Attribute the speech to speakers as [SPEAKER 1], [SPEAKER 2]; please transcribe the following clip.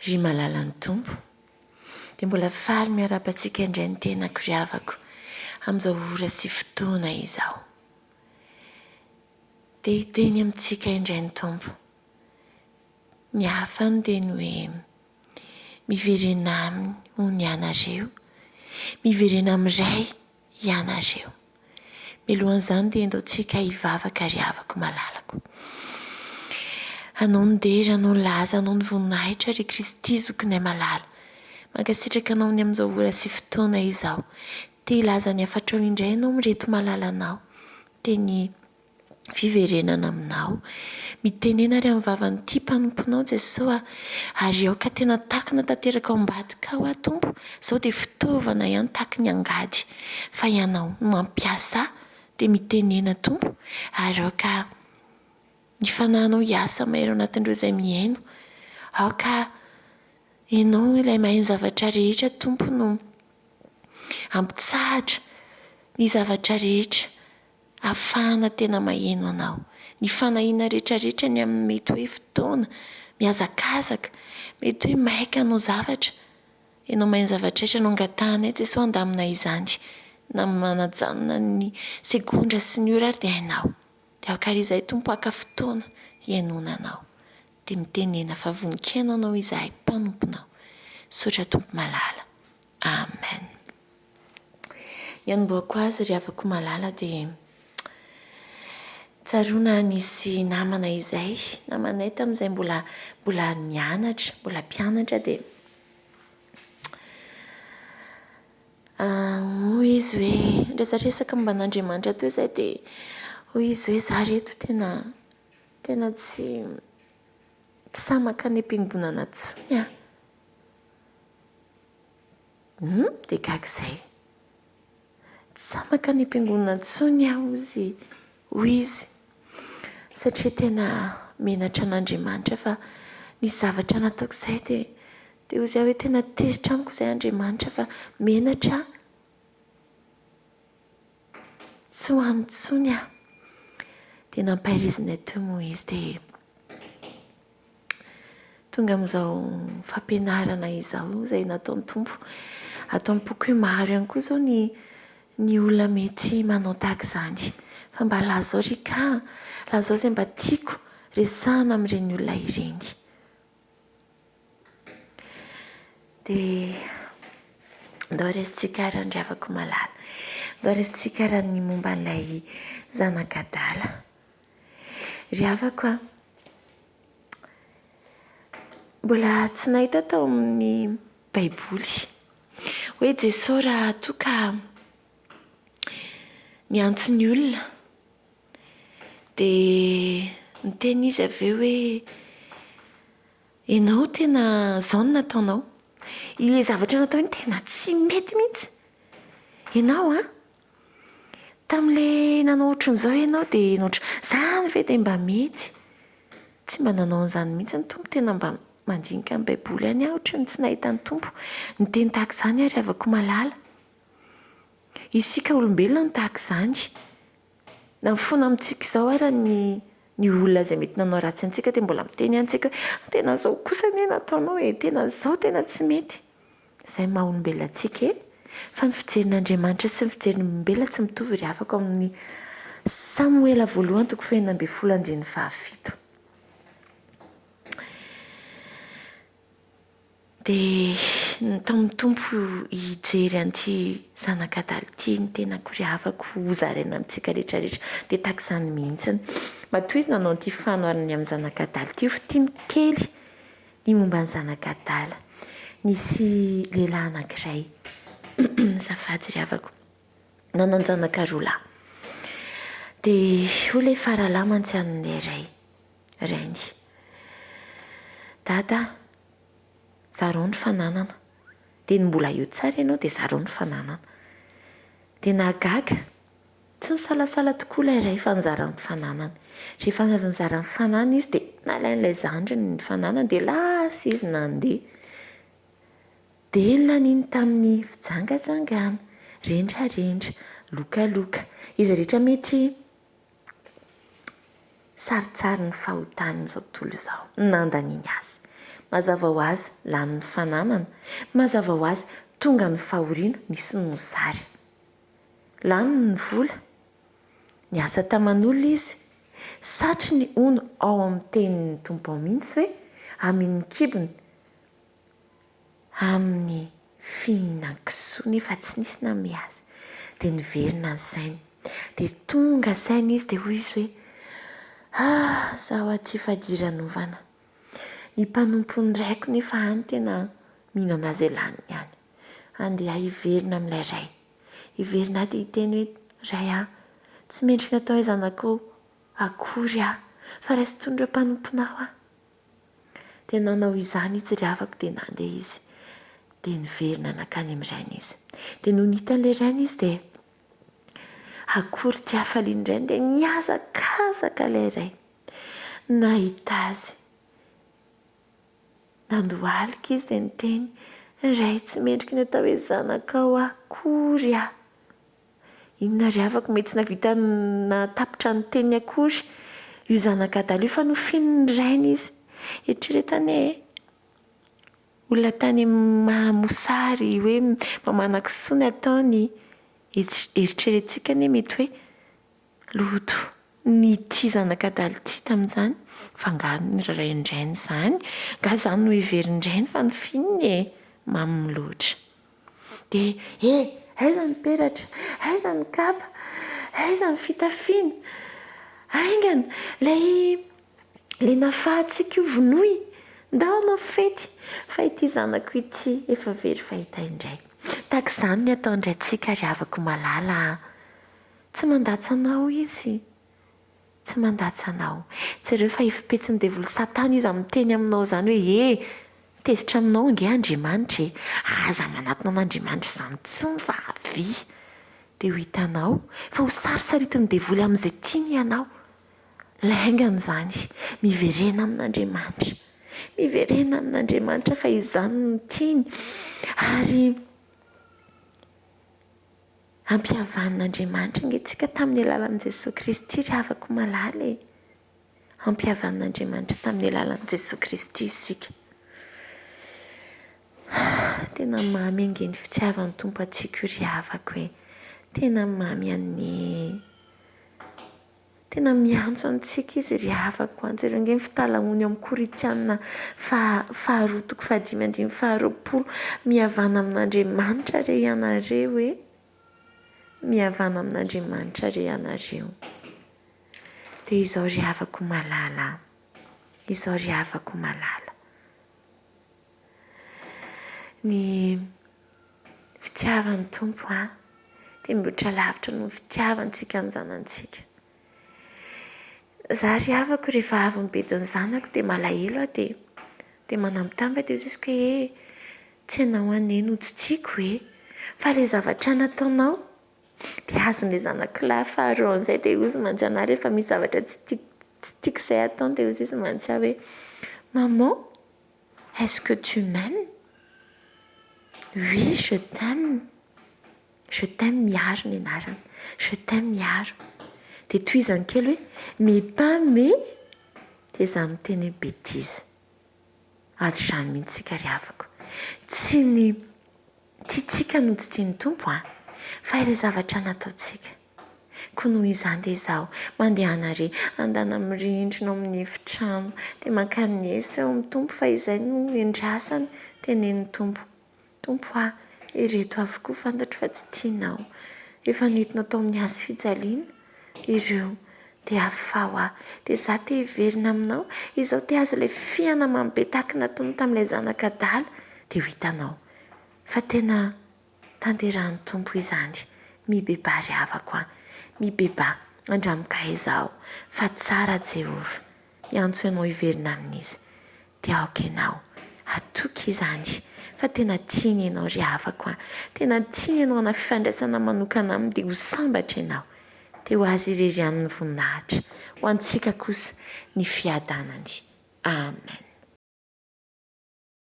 [SPEAKER 1] Ry malalan'ny Tompo, dia mbola faly miarahaba antsika indray ny tenako ry havako amin'izao ora sy fotoana izao. Dia hiteny amintsika indray ny Tompo. Ny hafany dia ny hoe miverena aminy hono ianareo, miverena amin'ny Ray ianareo. Mialohan'izany dia endaontsika hivavaka ry havako malalako. Anao ny dera, Anao ny laza, Anao ny voninahitra ry Kristy zokinay malala. Mankasitraka Anao ny amin'izao ora sy fotoana izao. Te hilaza ny hafatrao indray Ianao amin'ireto malalanao. Teny fiverenana aminao. Mitenena ary amin'ny vavan'ity mpanomponao Jesoa a! Ary aoka tena takona tanteraka ao ambadika ao aho Tompo, izao dia fitaovana ihany tahaky ny angady fa Ianao no mampiasa ahy dia mitenena Tompo ary aoka ny Fanahinao hiasa mahery ao anatin'ireo izay mihaino. Aoka Ianao ilay mahay ny zavatra rehetra Tompo no hampitsahatra ny zavatra rehetra Ahafahana tena maheno anao. Ny fanahiana rehetrarehetra ny amin'ny mety hoe fotoana, mihazakazaka, mety hoe maika hanao zavatra. Ianao mahay ny zavatra rehetra no angatahanay Jesoa handamina izany. Na manajanona ny segondra sy ny ora ary dia hainao. Dia aoka àry izahay Tompo haka fotoana hihainoana anao. Dia mitenena fa vonon-kihaino anao izahay mpanomponao. Misaotra Tompo malala. Amen. Ny hanombohako azy ry havako malala dia tsaroana nisy namana izay, namanay tamin'izay mbola mbola nianatra, mbola mpianatra dia hoy izy hoe niresadresaka momba an'Andriamanitra teo izahay dia hoy izy hoe izaho ry reto tena tena tsy tsy sahy mankany am-piangonana intsony aho. Hum, dia gaga izay. Tsy sahy mankany am-piangonana intsony aho hozy, hoy izy, satria tena menatra an'Andriamanitra fa nisy zavatra nataoko izay dia dia hozy aho hoe tena tezitra amiko izay Andriamanitra fa menatra aho. Tsy ho any intsony aho. Dia nampaherezinay teo moa izy dia Tonga amin'izao fampianarana izao izay nataon'ny Tompo. Ato am-poko hoe maro ihany koa izao ny ny olona mety manao tahaka izany. Fa mba lazao ry ka a! Lazao izay mba tiako resahana amin'ireny olona ireny. Dia ndao resintsika ary ny ravako malala. Ndao resintsika ary ny momba an'ilay zanak'adala. Ry havako a! Mbola tsy nahita tao amin'ny Baiboly hoe Jesoa raha toa ka miantso ny olona dia niteny izy avy eo hoe ianao tena izao no nataonao, ilay zavatra natao iny tena tsy mety mihitsy, ianao an! Tamin'ilay nanao ohatran'izao ianao dia nanao izany ve dia mba mety? Tsy mba nanao an'izany mihitsy ny Tompo, tena mba mandinika ny Baiboly ihany aho ohatran'ny tsy nahita ny Tompo niteny tahaka izany aho ry havako malala. Isika olombelona no tahaka izany. Na mifona amintsika izao ara ny ny olona izay mety nanao ratsy antsika dia mbola miteny ihany tsika hoe tena izao kosa anie nataonao e, tena izao tena tsy mety. Izay maha olombelona antsika e! Fa ny fijerin'Andriamanitra sy ny fijerin'ny olombelona tsy mitovy ry havako amin'ny Samoela voalohany toko fahenina ambin'ny folo andininy fahafito. Dia nitaomin'ny Tompo hijery an'ity zanak'adala ity ny tenako ry havako hozaraina amintsika rehetra rehetra. Dia tahaka izany mihitsy. Matoa izy nanao an'ity fanoharana ny amin'ny zanak'adala ity, ho fintiniko kely. Ny momba ny zanak'adala. Nisy lehilahy anankiray, azafady ry havako, nanan-janaka roa lahy. Dia hoy ilay faralahy mantsy an'ilay ray, rainy, Dada a, zarao ny fananana. Dia ny mbola eo tsara ianao dia zarao ny fananana. Dia nahagaga. Tsy nisalasala tokoa ilay ray fa nizara ny fananany. Rehefa avy nizara ny fananany izy dia nalain'ilay zandriny ny fananany dia lasa izy nandeha. Dia laniny tamin'ny fijangajangana, rendrarendra, lokaloka, izay rehetra mety sarintsarin'ny fahotan'izao tontolo izao no nandaniany azy. Mazava ho azy, lany ny fananana. Mazava ho azy, tonga ny fahoriana, nisy ny mosary. Lany ny vola. Niasa taman'olona izy. Satriny hono ao amin'ny tenin'ny Tompo ao mihitsy hoe hameno ny kibony amin'ny fihinan-kisoa nefa tsy nisy nanome azy. Dia niverina ny sainy. Dia tonga saina izy dia hoy izy hoe, Ah, izaho aty fadiranovana. Ny mpanompon'ny raiko nefa any tena mihinana izay laniny any. Andeha hiverina amin'ilay ray. Hiverina aho dia hiteny hoe, Ray a, tsy mendrika ny atao hoe zanakao akory aho, fa raiso toy ireo mpanomponao aho. Dia nanao izany izy ry havako dia nandeha izy. Dia niverina nankany amin'ny rainy izy. Dia nony hitan'ilay rainy izy dia akory tsy hafalian'ny rainy dia nihazakazaka ilay ray. Nahita azy. Nandohalika izy dia niteny, Ray tsy mendriky ny atao hoe zanakao akory aho. Inona ry havako mety tsy nahavita nahatapitra ny teniny akory io zanaka adala io fa nofinin'ny rainy izy. Eritrereto anie e! Olona tany maha-mosary hoe mamana kisoa ny ataony, eritreretintsika anie mety hoe Loto ny ity zanak'adala ity tamin'izany, fa angaha nirarahin-drainy izany? Angaha izany noheverin-drainy fa nofininy e? Mamy loatra. Dia, e! Aiza ny peratra? Aiza ny kapa? Aiza ny fitafiana? Haingana! Ilay, ilay nafahantsika io vonoy! Ndao hanao fety! Fa ity zanako ity efa very fahita indray. Tahaka izany ny ataon-draintsika ry havako malala a! Tsy mandatsa anao izy. Tsy mandatsa anao. Jereo fa efipetsin'ny devoly satana izy amin'ny miteny aminao izany hoe e! Tezitra aminao ange Andriamanitra e! Aza manatona an'Andriamanitra izany intsony fa avia. Dia ho hitanao fa ho sarisaritin'ny devoly amin'izay tiany ianao. Laingana izany. Miverena amin'Andriamanitra. Miverena amin'Andriamanitra fa izany no tiany. Ary. Ampihavan'Andriamanitra ange tsika tamin'ny alalan'i Jesoa Kristy ry havako malala e! Ampihavan'Andriamanitra tamin'ny alalan'i Jesoa Kristy isika. Tena mamy ange ny fitiavan'ny Tompo antsika io ry havako e! Tena mamy anie! Tena miantso antsika Izy ry havako an! Jereo ange ny fitalahoany ao amin'ny Korintiana faha faharoa toko fahadimy andininy faharoapolo, Mihavàna amin'Andriamanitra re ianareo e! Mihavàna amin'Andriamanitra re ianareo. Dia izao ry havako malala an! Izao ry havako malala. Ny fitiavan'ny Tompo an, dia mihoatra lavitra noho ny fitiavantsika ny zanantsika. Za ry havako rehefa avy mibedy ny zanako dia malahelo aho dia dia manambitamby aho dia hoy izy hoe e, tsy ianao anie no tsy tiako e, fa ilay zavatra nataonao dia azon'ilay zanako lahy faharoa amin'izay dia hoy izy mantsy anah rehefa misy zavatra tsy tiako tsy tiako izay ataony dia hoy izy mantsy ahy hoe maman Est-ce que tu m'aimes? Oui, je t'aime. Je t'aime Miaro ny anarany. Je t'aime Miaro. Dia tohizany kely hoe mais pas mais dia izaho miteny hoe bêtise. Ary izany mihitsy isika ry havako. Tsy ny tiantsika no tsy tian'ny Tompo an, fa ilay zavatra nataontsika. Koa noho izany dia izaho mandehana re andana mirindrina ao amin'ny efitrano dia mankanesa eo amin'ny Tompo fa izay no endrasany tenenin'ny Tompo. Tompo a, ireto avokoa fantatro fa tsy tianao. Efa nentinao tao amin'ny hazo fijaliana ireo dia afaho aho. Dia izaho te hiverina aminao, izaho te hahazo ilay fihana mamy be tahaka ny nataony tamin'ilay zanaka adala dia ho hitanao fa tena Tanterahan'ny Tompo izany. Mibebaha ry havako a! Mibebaha, andramo ka aiza aho, fa tsara Jehovah. Miantso anao hiverina aminy Izy. Dia aoka ianao hatoky izany, fa tena tiany ianao ry havako a! Tena tiany ianao hanana fifandraisana manokana aminy dia ho sambatra ianao. Dia ho Azy irery ihany ny voninahitra, ho antsika kosa ny fiadanany. Amen.